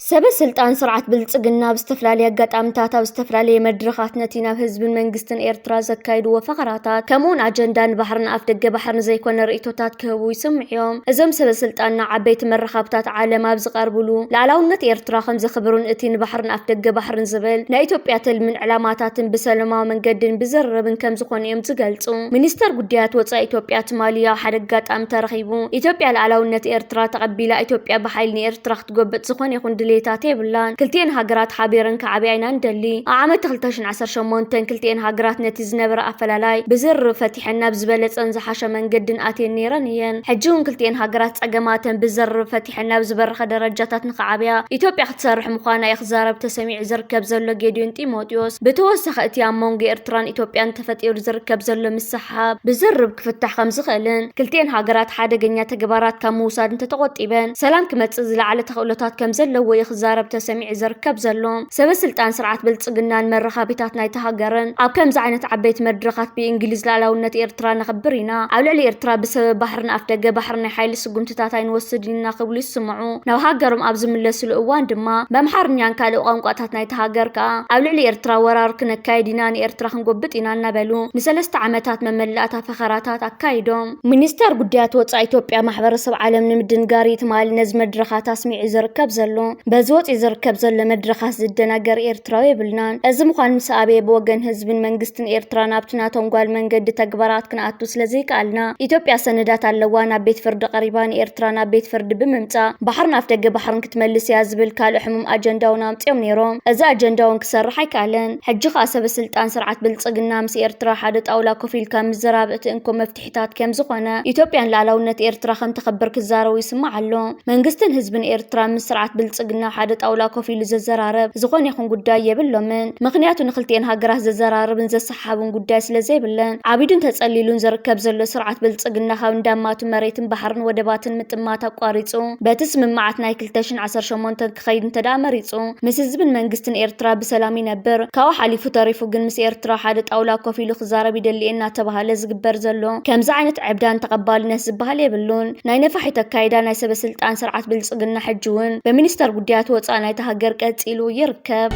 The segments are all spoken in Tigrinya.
ሰበ ስልጣን ስርዓት ብልጽግና ኣብ ዝተፈላለየ ኣጋጣምታት ኣብ ዝተፈላለየ መድረኻት ነቲ ናብ ህዝብን መንግስትን ኤርትራ ዘካይድዎ ፈኸራታት፣ ከምኡውን ኣጀንዳ ንባሕርን ኣፍ ደገ ባሕርን ዘይኮነ ርእይቶታት ክህቡ ይስምዑ እዮም። እዞም ሰበ ስልጣንና ዓበይቲ መራኸብታት ዓለም ኣብ ዝቐርብሉ፣ ሉዓላውነት ኤርትራ ከም ዘኽብሩን እቲ ንባሕርን ኣፍ ደገ ባሕርን ዝብል ናይ ኢትዮጵያ ትልምን ዕላማታትን ብሰላማዊ መንገድን ብዝርርብን ከም ዝኾኑ እዮም ዝገልጹ። ሚኒስተር ጉዳያት ወጻኢ ኢትዮጵያ ትማሊ ኣብ ሓደ ኣጋጣሚ ተረኺቡ፣ ኢትዮጵያ ሉዓላውነት ኤርትራ ተቐቢላ፣ ኢትዮጵያ ብሓይሊ ንኤርትራ ክትጎብጥ ዝኾነ ይኹን ድሌታት የብላን። ክልቲኤን ሃገራት ሓቢረን ክዓብያ ኢና ንደሊ። ኣብ ዓመት ክልተ ሽሕን ዓሰርተ ሸሞንተን ክልቲኤን ሃገራት ነቲ ዝነበረ ኣፈላላይ ብዝርርብ ፈቲሐን ናብ ዝበለጸን ዝሓሸ መንገድን ኣትየን ነይረን እየን። ሕጂ እውን ክልቲኤን ሃገራት ጸገማተን ብዝርርብ ፈቲሐን ናብ ዝበረኸ ደረጃታት ንኽዓብያ ኢትዮጵያ ክትሰርሕ ምዃና እዩ ክዛረብ ተሰሚዑ ዝርከብ ዘሎ ጌዲዮን ጢሞቴዎስ። ብተወሳኺ እቲ ኣብ መንጎ ኤርትራን ኢትዮጵያን ተፈጢሩ ዝርከብ ዘሎ ምስሕሓብ ብዝርርብ ክፍታሕ ከም ዝኽእልን ክልቲኤን ሃገራት ሓደገኛ ተግባራት ካብ ምውሳድ እንተተቖጢበን ሰላም ክመጽእ ዝለዓለ ተኽእሎታት ከም ዘለዎ እዩ ክዛረብ ተሰሚዑ ዝርከብ ዘሎ። ሰበ ስልጣን ስርዓት ብልጽግናን መራኸቢታት ናይታ ሃገርን ኣብ ከምዚ ዓይነት ዓበይቲ መድረኻት ብእንግሊዝ ሉዓላውነት ኤርትራ ነኽብር ኢና፣ ኣብ ልዕሊ ኤርትራ ብሰበብ ባሕርን ኣፍ ደገ ባሕርን ናይ ሓይሊ ስጉምትታት ኣይንወስድን ኢና ክብሉ ይስምዑ። ናብ ሃገሮም ኣብ ዝምለስሉ እዋን ድማ ብኣምሓርኛን ካልእ ቋንቋታት ናይታ ሃገር ከኣ ኣብ ልዕሊ ኤርትራ ወራር ክነካይድ ኢና፣ ንኤርትራ ክንጎብጥ ኢና እናበሉ ንሰለስተ ዓመታት መመላእታ ፈኸራታት ኣካይዶም። ሚኒስተር ጉዳያት ወጻኢ ኢትዮጵያ ማሕበረሰብ ዓለም ንምድንጋር እዩ ትማሊ ነዚ መድረኻት ኣስሚዑ ዝርከብ ዘሎ። በዚ ወጺኡ ዝርከብ ዘሎ መድረኻት ዝደናገር ኤርትራዊ የብልናን። እዚ ምዃኑ ምስ ኣበየ ብወገን ህዝብን መንግስትን ኤርትራ ናብቲ ናቶም ጓል መንገዲ ተግባራት ክንኣቱ ስለ ዘይከኣልና፣ ኢትዮጵያ ሰነዳት ኣለዋ፣ ናብ ቤት ፍርዲ ቀሪባ ንኤርትራ ናብ ቤት ፍርዲ ብምምጻእ ባሕርን ኣፍ ደገ ባሕርን ክትመልስ እያ ዝብል ካልእ ሕሙም ኣጀንዳ እውን ኣምጺኦም ነይሮም። እዚ ኣጀንዳ እውን ክሰርሕ ኣይከኣለን። ሕጂ ከኣ ሰበ ስልጣን ስርዓት ብልጽግና ምስ ኤርትራ ሓደ ጣውላ ኮፍ ኢልካ ምዝራብ እቲ እንኮ መፍትሒታት ከም ዝኾነ፣ ኢትዮጵያን ሉዓላውነት ኤርትራ ከም ተኸብር ክዛረቡ ይስማዕ ኣሎ። መንግስትን ህዝብን ኤርትራ ምስ ስርዓት ብልጽግና ሓደ ጣውላ ኮፍ ኢሉ ዘዘራረብ ዝኾነ ይኹን ጉዳይ የብሎምን። ምኽንያቱ ንክልቲኤን ሃገራት ዘዘራርብን ዘሰሓብን ጉዳይ ስለ ዘይብለን፣ ዓቢዱን ተጸሊሉን ዝርከብ ዘሎ ስርዓት ብልጽግና ካብ እንዳማቱ መሬትን ባሕርን ወደባትን ምጥማት ኣቋሪጹ፣ በቲ ስምምዓት ናይ ክልተ ሽሕን ዓሰርተ ሸሞንተን ክኸይድ እንተደኣ መሪጹ፣ ምስ ህዝብን መንግስትን ኤርትራ ብሰላም ይነብር። ካብኡ ሓሊፉ ተሪፉ ግን ምስ ኤርትራ ሓደ ጣውላ ኮፍ ኢሉ ክዛረብ ይደሊ እናተባህለ ዝግበር ዘሎ ከምዚ ዓይነት ዕብዳን ተቐባልነት ዝበሃል የብሉን። ናይ ነፋሒት ኣካይዳ ናይ ሰበ ስልጣን ስርዓት ብልጽግና ሕጂ እውን ብሚኒስተር ጉዳያት ወጻኢ ናይታ ሃገር ቀጺሉ ይርከብ።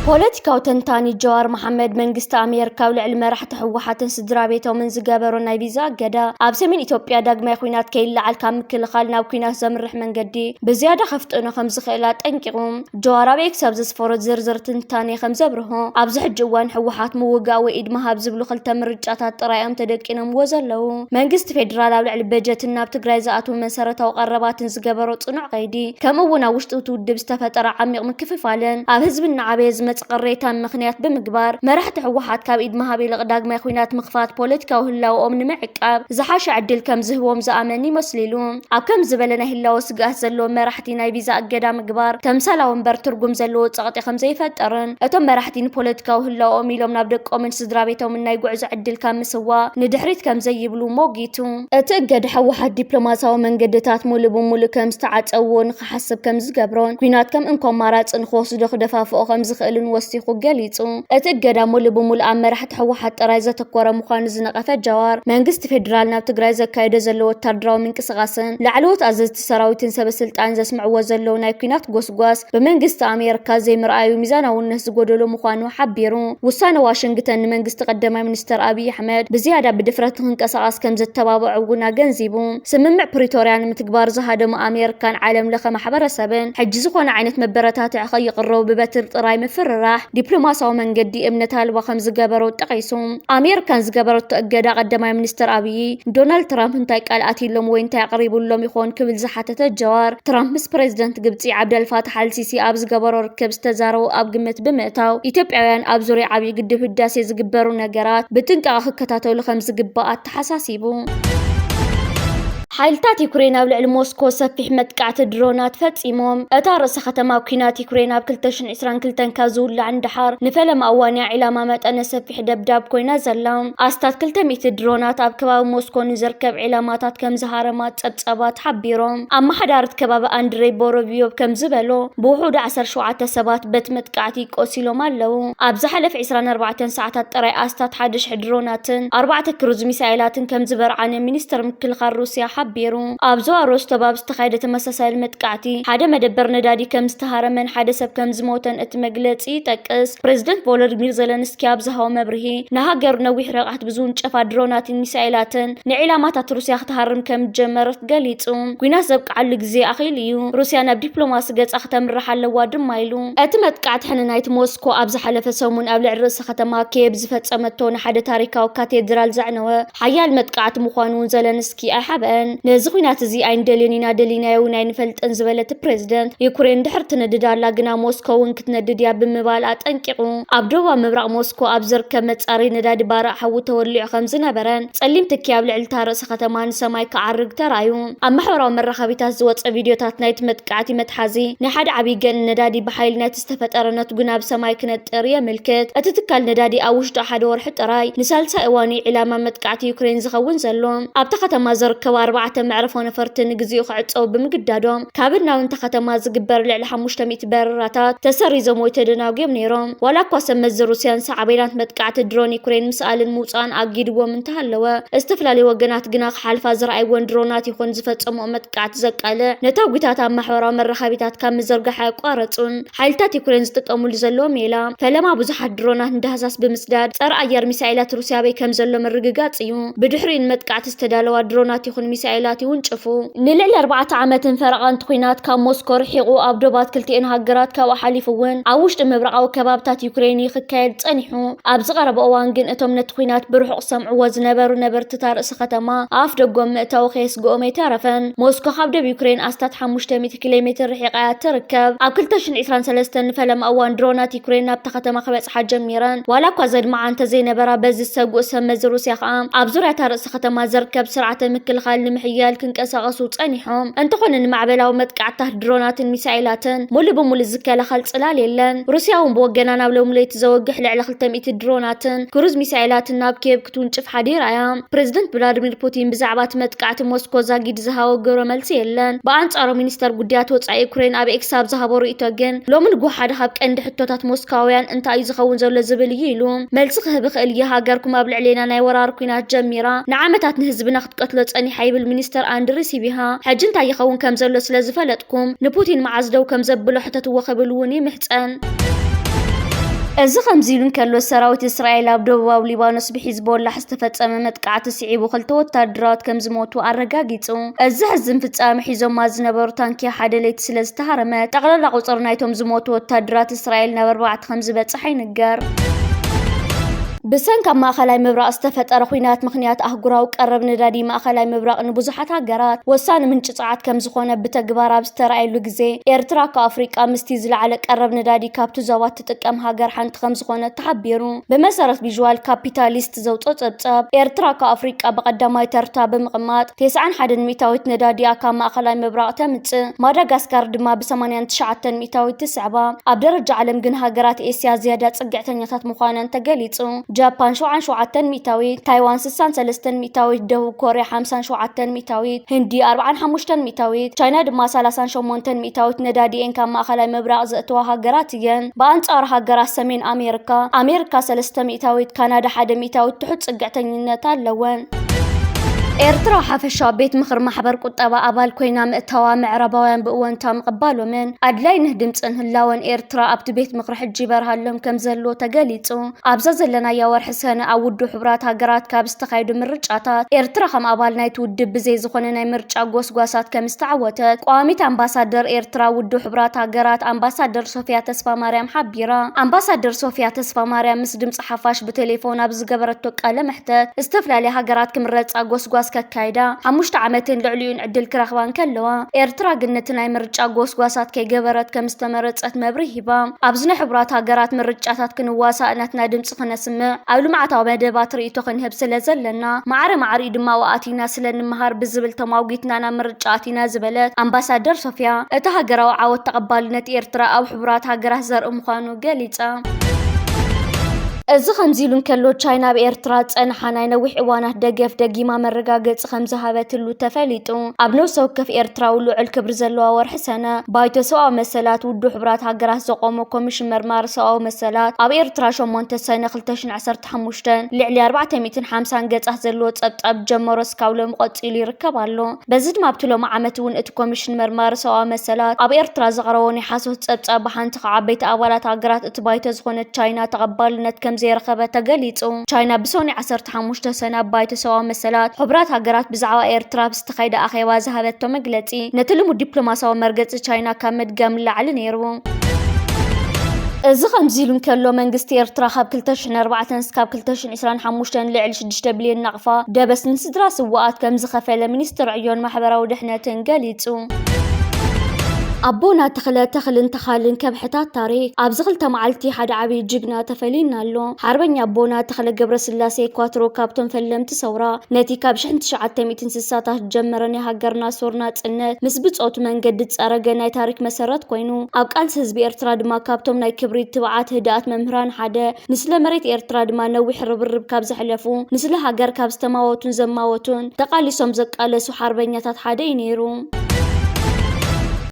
ፖለቲካዊ ተንታኒ ጀዋር መሓመድ መንግስቲ ኣሜሪካ ኣብ ልዕሊ መራሕቲ ህወሓትን ስድራ ቤቶምን ዝገበሮ ናይ ቪዛ እገዳ ኣብ ሰሜን ኢትዮጵያ ዳግማይ ኲናት ከይለዓል ካብ ምክልኻል ናብ ኲናት ዘምርሕ መንገዲ ብዝያዳ ከፍጥኖ ከም ዝኽእል ኣጠንቂቑ። ጀዋር ኣብ ኤክስ ኣብ ዘስፈሮ ዝርዝር ትንታኔ ከም ዘብርሆ፣ ኣብዚ ሕጂ እዋን ህወሓት ምውጋእ ወይ ኢድ ምሃብ ዝብሉ ክልተ ምርጫታት ጥራይ እዮም ተደቂኖምዎ ዘለዉ። መንግስቲ ፌዴራል ኣብ ልዕሊ በጀትን ናብ ትግራይ ዝኣትዉ መሰረታዊ ቀረባትን ዝገበሮ ጽኑዕ ቀይዲ፣ ከምኡ እውን ኣብ ውሽጢ እቲ ውድብ ዝተፈጠረ ዓሚቕ ምክፍፋልን ኣብ ህዝቢ እናዓበየ ዝመጽእ ቅሬታን ምኽንያት ብምግባር፣ መራሕቲ ህወሓት ካብ ኢድ ምሃብ ይልቕ ዳግማይ ኲናት ምኽፋት ፖለቲካዊ ህላወኦም ንምዕቃብ ዝሓሸ ዕድል ከም ዝህቦም ዝኣመን ይመስሉ ኢሉ። ኣብ ከም ዝበለ ናይ ህላወ ስግኣት ዘለዎም መራሕቲ ናይ ቪዛ እገዳ ምግባር ተምሳላዊ እምበር ትርጉም ዘለዎ ጸቕጢ ከም ዘይፈጥርን፣ እቶም መራሕቲ ንፖለቲካዊ ህላወኦም ኢሎም ናብ ደቆምን ስድራ ቤቶምን ናይ ጉዕዞ ዕድል ካብ ምስዋእ ንድሕሪት ከም ዘይብሉ ሞጊቱ። እቲ እገዳ ህወሓት ዲፕሎማሲያዊ መንገድታት ሙሉእ ብሙሉእ ከም ዝተዓጸዎ ንኽሓስብ ከም ዝገብሮን፣ ኲናት ከም እንኮ ኣማራጺ ንኽወስዶ ክደፋፍኦ ከም ዝኽእልን ወሲኹ ገሊጹ። እቲ እገዳ ሙሉእ ብሙሉእ ኣብ መራሕቲ ህወሓት ጥራይ ዘተኮረ ምዃኑ ዝነቐፈ ጀዋር፣ መንግስቲ ፌዴራል ናብ ትግራይ ዘካየዶ ዘሎ ወታደራዊ ምንቅስቓስን ላዕለዎት ኣዘዝቲ ሰራዊትን ሰበ ስልጣን ዘስምዕዎ ዘለዉ ናይ ኲናት ጎስጓስ ብመንግስቲ ኣሜሪካ ዘይምርኣዩ ሚዛናውነት ዝጎደሎ ምዃኑ ሓቢሩ። ውሳነ ዋሽንግተን ንመንግስቲ ቀዳማይ ሚኒስተር ኣብይ ኣሕመድ ብዝያዳ ብድፍረት ንክንቀሳቐስ ከም ዘተባብዖ እውን ኣገንዚቡ። ስምምዕ ፕሪቶርያ ንምትግባር ዝሃደሙ ኣሜሪካን ዓለም ለኸ ማሕበረሰብን ሕጂ ዝኾነ ዓይነት መበረታትዒ ከይቕረቡ ብበትሪ ጥራይ ምፍርራሕ ዲፕሎማሲያዊ መንገዲ እምነት ኣልባ ከም ዝገበሮ ጠቒሱ። ኣሜሪካን ዝገበረቶ እገዳ ቀዳማይ ሚኒስተር ኣብይ ዶናልድ ትራምፕ እንታይ ቃል ኣትዩሎም ወይ እንታይ ኣቕሪቡሎም ይኾን ክብል ዝሓተተ ጀዋር፣ ትራምፕ ምስ ፕሬዝደንት ግብጺ ዓብደልፋታሕ ኣልሲሲ ኣብ ዝገበሮ ርክብ ዝተዛረቦ ኣብ ግምት ብምእታው፣ ኢትዮጵያውያን ኣብ ዙርያ ዓብዪ ግድብ ህዳሴ ዝግበሩ ነገራት ብጥንቃቐ ክከታተሉ ከም ዝግባእ ኣተሓሳሲቡ። ሓይልታት ዩክሬን ኣብ ልዕሊ ሞስኮ ሰፊሕ መጥቃዕቲ ድሮናት ፈጺሞም። እታ ርእሰ ከተማ ኲናት ዩክሬን ኣብ ክልተ ሽሕን ዕስራን ክልተን ካብ ዝውላዕ ንደሓር ንፈለማ እዋን እያ ዒላማ መጠነ ሰፊሕ ደብዳብ ኮይና ዘላ። ኣስታት ክልተ ሚእቲ ድሮናት ኣብ ከባቢ ሞስኮ ንዝርከብ ዒላማታት ከም ዝሃረማ ጸብጻባት ሓቢሮም። ኣመሓዳሪ እቲ ከባቢ ኣንድሬ ቦሮቪዮቭ ከም ዝበሎ፣ ብውሑዱ ዓሰርተ ሸውዓተ ሰባት በቲ መጥቃዕቲ ቆሲሎም ኣለዉ። ኣብ ዝሓለፈ ዕስራን ኣርባዕተን ሰዓታት ጥራይ ኣስታት ሓደ ሽሕ ድሮናትን ኣርባዕተ ክሩዝ ሚሳይላትን ከም ዝበርዓነ ሚኒስተር ምክልኻል ሩስያ ሓቢሩ። ኣብ ዞባ ሮስቶቭ ኣብ ዝተኻየደ ተመሳሳሊ መጥቃዕቲ ሓደ መደበር ነዳዲ ከም ዝተሃረመን ሓደ ሰብ ከም ዝሞተን እቲ መግለጺ ይጠቅስ። ፕሬዝደንት ቮሎዲሚር ዘለንስኪ ኣብ ዝሃቦ መብርሂ፣ ንሃገሩ ነዊሕ ርሕቀት ብዝውንጨፋ ድሮናትን ሚሳኤላትን ንዒላማታት ሩስያ ክትሃርም ከም ዝጀመረት ገሊጹ። ኲናት ዘብቅዓሉ ግዜ ኣኺሉ እዩ። ሩስያ ናብ ዲፕሎማሲ ገጻ ክተምርሕ ኣለዋ ድማ ኢሉ። እቲ መጥቃዕቲ ሕነ ናይቲ ሞስኮ ኣብ ዝሓለፈ ሰሙን ኣብ ልዕሊ ርእሰ ከተማ ኪየቭ ዝፈጸመቶ ንሓደ ታሪካዊ ካቴድራል ዘዕነወ ሓያል መጥቃዕቲ ምዃኑ እውን ዘለንስኪ ኣይሓብአን። ነዚ ኲናት እዚ ኣይንደልዮን ኢና፣ ደሊናዮ እውን ኣይንፈልጥን ዝበለ እቲ ፕሬዝደንት፣ ዩክሬን ድሕር ትነድድ ኣላ፣ ግና ሞስኮ እውን ክትነድድ እያ ብምባል ኣጠንቂቑ። ኣብ ደቡባዊ ምብራቕ ሞስኮ ኣብ ዝርከብ መጻረይ ነዳዲ ባርዕ ሓዊ ተወሊዑ ከም ዝነበረን ጸሊም ትኪ ኣብ ልዕሊ እታ ርእሰ ከተማ ንሰማይ ክዓርግ ተራእዩ። ኣብ ማሕበራዊ መራኸቢታት ዝወጸ ቪድዮታት ናይቲ መጥቃዕቲ መትሓዚ ናይ ሓደ ዓብዪ ገንኢ ነዳዲ ብሓይሊ ናይቲ ዝተፈጠረ ነትጉ ናብ ሰማይ ክነጥር የመልክት። እቲ ትካል ነዳዲ ኣብ ውሽጢ ሓደ ወርሒ ጥራይ ንሳልሳይ እዋን እዩ ዒላማ መጥቃዕቲ ዩክሬን ዝኸውን ዘሎ። ኣብታ ከተማ ዝርከቡ ኣርባዕተ መዕርፎ ነፈርቲ ንግዜኡ ክዕጸው ብምግዳዶም፣ ካብ ናብን እታ ከተማ ዝግበር ልዕሊ ሓሙሽተ ሚእቲ በረራታት ተሰሪዞም ወይ ተደናጒዮም ነይሮም። ዋላ እኳ ሰብ መዚ ሩስያን ሳዕቤናት መጥቃዕቲ ድሮን ዩክሬን ምስኣልን ምውጻእን ኣጊድዎም እንተሃለወ፣ ዝተፈላለዩ ወገናት ግና ክሓልፋ ዝረኣይወን ድሮናት ይኹን ዝፈጸምኦ መጥቃዕቲ ዘቃልዕ ነተጒታት ኣብ ማሕበራዊ መራኸቢታት ካብ ምዝርጋሕ ኣየቋረጹን። ሓይልታት ዩክሬን ዝጥቀሙሉ ዘለዉ ሜላ ፈለማ ብዙሓት ድሮናት ንዳህሳስ ብምስዳድ ጸረ ኣየር ሚሳኤላት ሩስያ ኣበይ ከም ዘሎ ምርግጋጽ እዩ። ብድሕሪኡ ንመጥቃዕቲ ዝተዳለዋ ድሮናት ይኹን ሚሳኤላት ይውንጭፉ። ንልዕሊ ኣርባዕተ ዓመትን ፈረቓን እቲ ኲናት ካብ ሞስኮ ርሒቑ ኣብ ዶባት ክልቲኤን ሃገራት፣ ካብኡ ሓሊፉ እውን ኣብ ውሽጢ ምብራቓዊ ከባብታት ዩክሬን እዩ ክካየድ ጸኒሑ። ኣብዚ ቀረባ እዋን ግን እቶም ነቲ ኲናት ብርሑቕ ዝሰምዕዎ ዝነበሩ ነበርቲ እታ ርእሲ ከተማ ኣፍ ደጎም ምእታው ከየስግኦም ኣይተረፈን። ሞስኮ ካብ ደብ ዩክሬን ኣስታት ሓሙሽተ ሚእቲ ኪሎ ሜትር ርሒቓ እያ ትርከብ። ኣብ ክልተ ሽሕን ዕስራን ሰለስተን ንፈለማ እዋን ድሮናት ዩክሬን ናብታ ከተማ ክበጽሓ ጀሚረን። ዋላ እኳ ዘድምዓ እንተዘይነበራ፣ በዚ ዝሰግኡ ሰብ መዚ ሩስያ ከኣ ኣብ ዙርያ እታ ርእሲ ከተማ ዝርከብ ስርዓተ ምክልኻል ንምሕያል ክንቀሳቐሱ ጸኒሖም። እንተኾነ ንማዕበላዊ መጥቃዕትታት ድሮናትን ሚሳኤላትን ሙሉ ብሙሉ ዝከላኸል ጽላል የለን። ሩስያ እውን ብወገና ናብ ሎሚ ለይቲ ዘወግሕ ልዕሊ ክልተ ሚእቲ ድሮናትን ክሩዝ ሚሳኤላትን ናብ ኪየቭ ክትውንጭፍ ሓዲራ እያ። ፕሬዝደንት ቭላድሚር ፑቲን ብዛዕባ እቲ መጥቃዕቲ ሞስኮ ዛጊድ ዝሃቦ ግብረ መልሲ የለን። ብኣንጻሩ ሚኒስተር ጉዳያት ወጻኢ ዩክሬን ኣብ ኤክስ ኣብ ዝሃቦ ርእይቶ ግን፣ ሎሚ ንግሆ ሓደ ካብ ቀንዲ ሕቶታት ሞስኮውያን እንታይ እዩ ዝኸውን ዘሎ ዝብል እዩ ኢሉ። መልሲ ክህብ እኽእል እየ፣ ሃገርኩም ኣብ ልዕሌና ናይ ወራር ኲናት ጀሚራ፣ ንዓመታት ንህዝብና ክትቀትሎ ጸኒሓ ይብል ሚኒስተር ኣንድሪ ሲቢሃ። ሕጂ እንታይ ይኸውን ከም ዘሎ ስለ ዝፈለጥኩም ንፑቲን መዓዝ ደው ከም ዘብሎ ሕተትዎ ክብል እውን ይምሕጸን። እዚ ከምዚ ኢሉ እንከሎ፣ ሰራዊት እስራኤል ኣብ ደቡባዊ ሊባኖስ ብሒዝቦላሕ ዝተፈጸመ መጥቃዕቲ ስዒቡ ክልተ ወታደራት ከም ዝሞቱ ኣረጋጊጹ። እዚ ሕዝን ፍጻሜ ሒዞማ ዝነበሩ ታንኪ ሓደ ለይቲ ስለ ዝተሃረመ፣ ጠቕላላ ቁጽሪ ናይቶም ዝሞቱ ወታደራት እስራኤል ናብ ኣርባዕተ ከም ዝበጽሕ ይንገር። ብሰንኪ ኣብ ማእኸላይ ምብራቕ ዝተፈጠረ ኲናት ምኽንያት ኣህጉራዊ ቀረብ ነዳዲ ማእኸላይ ምብራቕ ንብዙሓት ሃገራት ወሳኒ ምንጪ ጸዓት ከም ዝኾነ ብተግባር ኣብ ዝተራእየሉ ግዜ፣ ኤርትራ ካብ ኣፍሪቃ ምስቲ ዝለዓለ ቀረብ ነዳዲ ካብቲ ዞባ ትጥቀም ሃገር ሓንቲ ከም ዝኾነት ተሓቢሩ። ብመሰረት ቪዥዋል ካፒታሊስት ዘውፅኦ ጸብጻብ፣ ኤርትራ ካብ ኣፍሪቃ ብቐዳማይ ተርታ ብምቕማጥ፣ ተስዓን ሓደን ሚእታዊት ነዳዲኣ ካብ ማእኸላይ ምብራቕ ተምጽእ፣ ማዳጋስካር ድማ ብ ሰማንያን ትሽዓተን ሚእታዊት ትስዕባ። ኣብ ደረጃ ዓለም ግን ሃገራት ኤስያ ዝያዳ ጽግዕተኛታት ምዃነን ተገሊጹ። ጃፓን ሸውዓን ሸውዓተን ሚእታዊት፣ ታይዋን ስሳን ሰለስተን ሚእታዊት፣ ደቡብ ኮርያ ሓምሳን ሸውዓተን ሚእታዊት፣ ህንዲ ኣርብዓን ሓሙሽተን ሚእታዊት፣ ቻይና ድማ ሰላሳን ሸሞንተን ሚእታዊት ነዳዲኤን ካብ ማእኸላይ ምብራቕ ዘእተዋ ሃገራት እየን። ብኣንጻሩ ሃገራት ሰሜን ኣሜሪካ፣ ኣሜሪካ ሰለስተ ሚእታዊት፣ ካናዳ ሓደ ሚእታዊት ትሑት ጽግዕተኝነት ኣለወን። ኤርትራ ሓፈሻዊ ቤት ምኽሪ ማሕበር ቁጠባ ኣባል ኮይና ምእታዋ ምዕራባውያን ብእወንታ ምቕባሎምን ኣድላይነት ድምጽን ህላወን ኤርትራ ኣብቲ ቤት ምኽሪ ሕጂ ይበርሃሎም ከም ዘሎ ተገሊጹ። ኣብዛ ዘለናያ ወርሒ ሰነ ኣብ ውድብ ሕቡራት ሃገራት ካብ ዝተኻየዱ ምርጫታት ኤርትራ ከም ኣባል ናይቲ ውድብ ብዘይ ዝኾነ ናይ ምርጫ ጎስጓሳት ከም ዝተዓወተት ቀዋሚት ኣምባሳደር ኤርትራ ውድብ ሕቡራት ሃገራት ኣምባሳደር ሶፊያ ተስፋማርያም ሓቢራ። ኣምባሳደር ሶፊያ ተስፋማርያም ምስ ድምጺ ሓፋሽ ብቴሌፎን ኣብ ዝገበረቶ ቃለ መሕተት፣ ዝተፈላለያ ሃገራት ክምረጻ ጎስጓስ ከካይዳ ሓሙሽተ ዓመትን ልዕሊኡን ዕድል ክረኽባ እንከለዋ፣ ኤርትራ ግን ነቲ ናይ ምርጫ ጎስጓሳት ከይገበረት ከም ዝተመረጸት መብርሂ ሂባ። ኣብዚ ናይ ሕቡራት ሃገራት ምርጫታት ክንዋሳእ፣ ናትና ድምጺ ክነስምዕ፣ ኣብ ልምዓታዊ መደባት ርእይቶ ክንህብ ስለ ዘለና፣ ማዕረ ማዕሪኡ ድማ ኣብኡ ኣቲና ስለ እንመሃር ብዝብል ተማጒትና ናብ ምርጫ ኣቲና ዝበለት ኣምባሳደር ሶፊያ፣ እቲ ሃገራዊ ዓወት ተቐባልነት ኤርትራ ኣብ ሕቡራት ሃገራት ዘርኢ ምዃኑ ገሊጻ። እዚ ከምዚ ኢሉ እንከሎ፣ ቻይና ኣብ ኤርትራ ዝጸንሓ ናይ ነዊሕ እዋናት ደገፍ ደጊማ መረጋገጺ ከም ዝሃበትሉ ተፈሊጡ። ኣብ ነፍሲ ወከፍ ኤርትራዊ ልዑል ክብሪ ዘለዋ ወርሒ ሰነ፣ ባይቶ ሰብኣዊ መሰላት ውድብ ሕቡራት ሃገራት ዘቆሞ ኮሚሽን መርማሪ ሰብኣዊ መሰላት፣ ኣብ ኤርትራ ሸሞንተ ሰነ ክልተ ሽሕን ዓሰርተ ሓሙሽተን ልዕሊ ኣርባዕተ ሚእትን ሓምሳን ገጻት ዘለዎ ጸብጻብ ጀመሮ እስካብ ሎሚ ቀጺሉ ይርከብ ኣሎ። በዚ ድማ ኣብቲ ሎሚ ዓመት እውን እቲ ኮሚሽን መርማሪ ሰብኣዊ መሰላት ኣብ ኤርትራ ዘቕረቦ ናይ ሓሶት ጸብጻብ ብሓንቲ ካብ ዓበይቲ ኣባላት ሃገራት እቲ ባይቶ ዝኾነት ቻይና ተቐባልነት ከም ዘየረኸበ ተገሊጹ። ቻይና ብሰኑይ ዓሰርተ ሓሙሽተ ሰነ ኣብ ባይቶ ሰብኣዊ መሰላት ሕቡራት ሃገራት ብዛዕባ ኤርትራ ኣብ ዝተኻየደ ኣኼባ ዝሃበቶ መግለጺ ነቲ ልሙድ ዲፕሎማሲያዊ መርገጺ ቻይና ካብ ምድጋም ንላዕሊ ነይሩ። እዚ ከምዚ ኢሉ እንከሎ፣ መንግስቲ ኤርትራ ካብ ክልተ ሽሕን ኣርባዕተን እስካብ ክልተ ሽሕን ዕስራን ሓሙሽተን ልዕሊ ሽዱሽተ ቢልዮን ናቕፋ ደበስ ንስድራ ስውኣት ከም ዝኸፈለ ሚኒስትር ዕዮን ማሕበራዊ ድሕነትን ገሊጹ። ኣቦና ተኽለ ተኽልን ተኻልን ከብሕታት ታሪክ። ኣብዚ ክልተ መዓልቲ ሓደ ዓብዪ ጅግና ተፈልዩና ኣሎ። ሓርበኛ ኣቦና ተኽለ ገብረስላሴ ኳትሮ ካብቶም ፈለምቲ ሰውራ፣ ነቲ ካብ ሽሕን ትሽዓተ ሚእትን ስሳታት ዝጀመረ ናይ ሃገርና ሱር ናጽነት ምስ ብጾቱ መንገዲ ዝጸረገ ናይ ታሪክ መሰረት ኮይኑ፣ ኣብ ቃልሲ ህዝቢ ኤርትራ ድማ ካብቶም ናይ ክብሪ፣ ትብዓት፣ ህድኣት መምህራን ሓደ፣ ንስለ መሬት ኤርትራ ድማ ነዊሕ ርብርብ ካብ ዘሕለፉ፣ ንስለ ሃገር ካብ ዝተማወቱን ዘማወቱን፣ ተቓሊሶም ዘቃለሱ ሓርበኛታት ሓደ እዩ ነይሩ።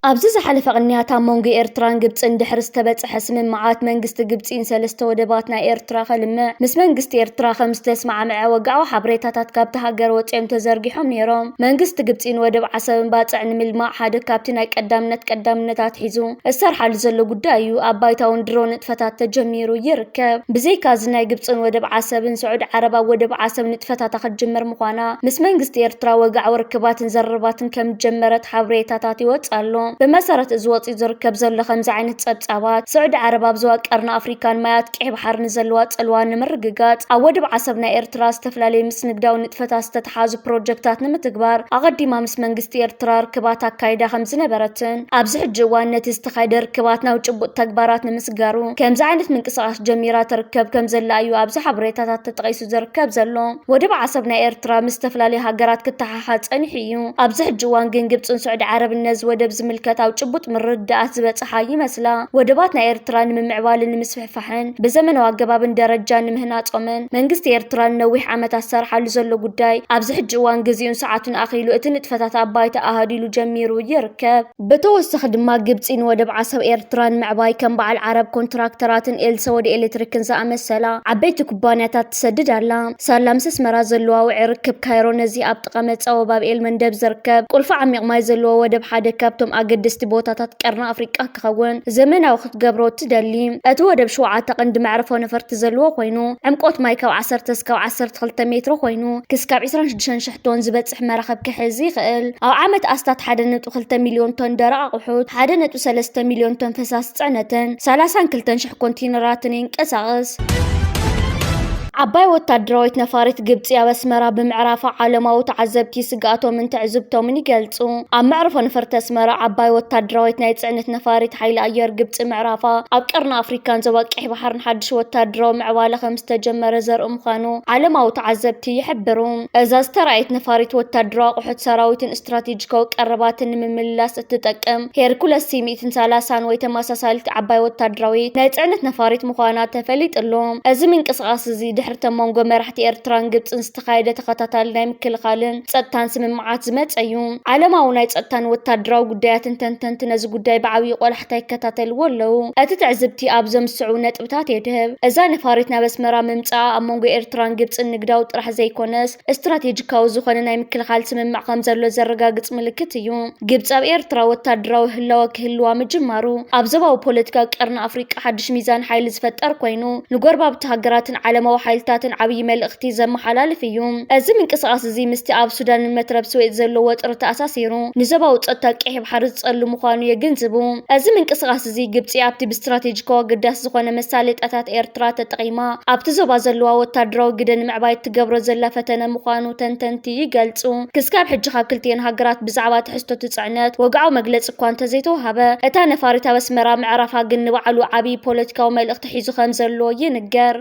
ኣብዚ ዝሓለፈ ቅንያት ኣብ መንጎ ኤርትራን ግብጽን ድሕሪ ዝተበጽሐ ስምምዓት፣ መንግስቲ ግብጺ ንሰለስተ ወደባት ናይ ኤርትራ ከልምዕ ምስ መንግስቲ ኤርትራ ከም ዝተስማዕምዐ ወግዓዊ ሓበሬታታት ካብቲ ሃገር ወጺኦም ተዘርጊሖም ነይሮም። መንግስቲ ግብጺ ንወደብ ዓሰብን ባጽዕ ንምልማዕ ሓደ ካብቲ ናይ ቀዳምነት ቀዳምነት ኣትሒዙ ዝሰርሓሉ ዘሎ ጉዳይ እዩ። ኣብ ባይታ እውን ድሮ ንጥፈታት ተጀሚሩ ይርከብ። ብዘይካ እዚ፣ ናይ ግብጽን ወደብ ዓሰብን፣ ስዑዲ ዓረብ ኣብ ወደብ ዓሰብ ንጥፈታታ ክትጅምር ምዃና ምስ መንግስቲ ኤርትራ ወግዓዊ ርክባትን ዘረባትን ከም ዝጀመረት ሓበሬታታት ይወጽእ ኣሎ። ብመሰረት እዚ ወጺኡ ዝርከብ ዘሎ ከምዚ ዓይነት ጸብጻባት፣ ስዑዲ ዓረብ ኣብ ዞባ ቀርኒ ኣፍሪካን ማያት ቀይሕ ባሕሪ ንዘለዋ ጽልዋ ንምርግጋጽ፣ ኣብ ወደብ ዓሰብ ናይ ኤርትራ ዝተፈላለዩ ምስ ንግዳዊ ንጥፈታት ዝተተሓዙ ፕሮጀክታት ንምትግባር ኣቐዲማ ምስ መንግስቲ ኤርትራ ርክባት ኣካይዳ ከም ዝነበረትን፣ ኣብዚ ሕጂ እዋን ነቲ ዝተኻየደ ርክባት ናብ ጭቡጥ ተግባራት ንምስጋሩ ከምዚ ዓይነት ምንቅስቓስ ጀሚራ ትርከብ ከም ዘላ እዩ ኣብዚ ሓበሬታታት ተጠቒሱ ዝርከብ ዘሎ። ወደብ ዓሰብ ናይ ኤርትራ ምስ ዝተፈላለዩ ሃገራት ክተሓሓዝ ጸኒሑ እዩ። ኣብዚ ሕጂ እዋን ግን ግብጽን ስዑዲ ዓረብን ነዚ ወደብ ዝምልከት ኣብ ጭቡጥ ምርድዳኣት ዝበጽሓ ይመስላ። ወደባት ናይ ኤርትራ ንምምዕባልን ንምስፍሕፋሕን ብዘመናዊ ኣገባብን ደረጃ ንምህናጾምን መንግስቲ ኤርትራ ንነዊሕ ዓመታት ዝሰርሓሉ ዘሎ ጉዳይ ኣብዚ ሕጂ እዋን ግዜኡን ሰዓቱን ኣኺሉ እቲ ንጥፈታት ኣብ ባይታ ኣሃዲሉ ጀሚሩ ይርከብ። ብተወሳኺ ድማ ግብጺ ንወደብ ዓሰብ ኤርትራ ንምዕባይ ከም በዓል ዓረብ ኮንትራክተራትን ኤልሰ ወዲ ኤሌክትሪክን ዝኣመሰላ ዓበይቲ ኩባንያታት ትሰድድ ኣላ። ሳላ ምስ ኣስመራ ዘለዋ ውዕይ ርክብ ካይሮ ነዚ ኣብ ጥቓ መጻወ ባብኤል መንደብ ዝርከብ ቁልፊ ዓሚቕ ማይ ዘለዎ ወደብ ሓደ ካብቶም ኣገደስቲ ቦታታት ቀርኒ ኣፍሪቃ ክኸውን ዘመናዊ ክትገብሮ ትደሊ። እቲ ወደብ ሸውዓተ ቀንዲ መዕርፎ ነፈርቲ ዘለዎ ኮይኑ፣ ዕምቆት ማይ ካብ ዓሰርተ እስካብ ዓሰርተ ክልተ ሜትሮ ኮይኑ፣ ክስካብ ዕስራን ሽዱሽተን ሽሕ ቶን ዝበጽሕ መራኽብ ክሕዝ ይኽእል። ኣብ ዓመት ኣስታት ሓደ ነጥቢ ክልተ ሚልዮን ቶን ደረቕ ኣቑሑት፣ ሓደ ነጥቢ ሰለስተ ሚልዮን ቶን ፈሳሲ ጽዕነትን ሰላሳን ክልተን ሽሕ ኮንቴነራትን የንቀሳቕስ። ዓባይ ወታደራዊት ነፋሪት ግብጺ ኣብ ኣስመራ ብምዕራፋ ዓለማዊ ተዓዘብቲ ስግኣቶምን ትዕዝብቶምን ይገልጹ። ኣብ መዕርፎ ነፈርቲ ኣስመራ ዓባይ ወታደራዊት ናይ ጽዕነት ነፋሪት ሓይሊ ኣየር ግብጺ ምዕራፋ ኣብ ቀርኒ ኣፍሪካን ዞባ ቀይሕ ባሕርን ሓድሽ ወታደራዊ ምዕባለ ከም ዝተጀመረ ዘርኢ ምዃኑ ዓለማዊ ተዓዘብቲ ይሕብሩ። እዛ ዝተራእየት ነፋሪት ወታደራዊ ኣቑሑት ሰራዊትን ስትራቴጂካዊ ቀረባትን ንምምልላስ እትጠቅም ሄርኩለስ ሲ ሚእትን ሰላሳን ወይ ተመሳሳሊት ዓባይ ወታደራዊት ናይ ጽዕነት ነፋሪት ምዃና ተፈሊጡ ኣሎ። እዚ ምንቅስቓስ እዚ ድሕሪ እቶም መንጎ መራሕቲ ኤርትራን ግብጽን ዝተኻየደ ተኸታታሊ ናይ ምክልኻልን ጸጥታን ስምምዓት ዝመጸ እዩ። ዓለማዊ ናይ ጸጥታን ወታደራዊ ጉዳያትን ተንተንቲ ነዚ ጉዳይ ብዓብዪ ቆላሕታ ይከታተልዎ ኣለዉ። እቲ ትዕዝብቲ ኣብዞም ዝስዕቡ ነጥብታት የድህብ። እዛ ነፋሪት ናብ ኣስመራ ምምጻኣ ኣብ መንጎ ኤርትራን ግብጽን ንግዳዊ ጥራሕ ዘይኮነስ፣ ስትራቴጂካዊ ዝኾነ ናይ ምክልኻል ስምምዕ ከም ዘሎ ዘረጋግጽ ምልክት እዩ። ግብጽ ኣብ ኤርትራ ወታደራዊ ህላወ ክህልዋ ምጅማሩ፣ ኣብ ዞባዊ ፖለቲካ ቀርኒ ኣፍሪቃ ሓድሽ ሚዛን ሓይሊ ዝፈጥር ኮይኑ፣ ንጎረባብቲ ሃገራትን ዓለማዊ ሓይልታትን ዓብዪ መልእኽቲ ዘመሓላልፍ እዩ። እዚ ምንቅስቓስ እዚ ምስቲ ኣብ ሱዳንን መትረብ ስዌዝ ዘሎ ወጥሪ ተኣሳሲሩ፣ ንዞባዊ ጸጥታ ቀይሕ ባሕሪ ዝጸሉ ምዃኑ የገንዝቡ። እዚ ምንቅስቓስ እዚ ግብጺ ኣብቲ ብስትራቴጂካዊ ኣገዳሲ ዝኾነ መሳለጥያታት ኤርትራ ተጠቒማ ኣብቲ ዞባ ዘለዋ ወታደራዊ ግደ ንምዕባይ እትገብሮ ዘላ ፈተነ ምዃኑ ተንተንቲ ይገልጹ። ክስካብ ሕጂ ካብ ክልቲኤን ሃገራት ብዛዕባ ትሕዝቶ እቲ ጽዕነት ወግዓዊ መግለጺ እኳ እንተዘይተወሃበ፣ እታ ነፋሪት ኣብ ኣስመራ ምዕራፋ ግን ንባዕሉ ዓብዪ ፖለቲካዊ መልእኽቲ ሒዙ ከም ዘሎ ይንገር።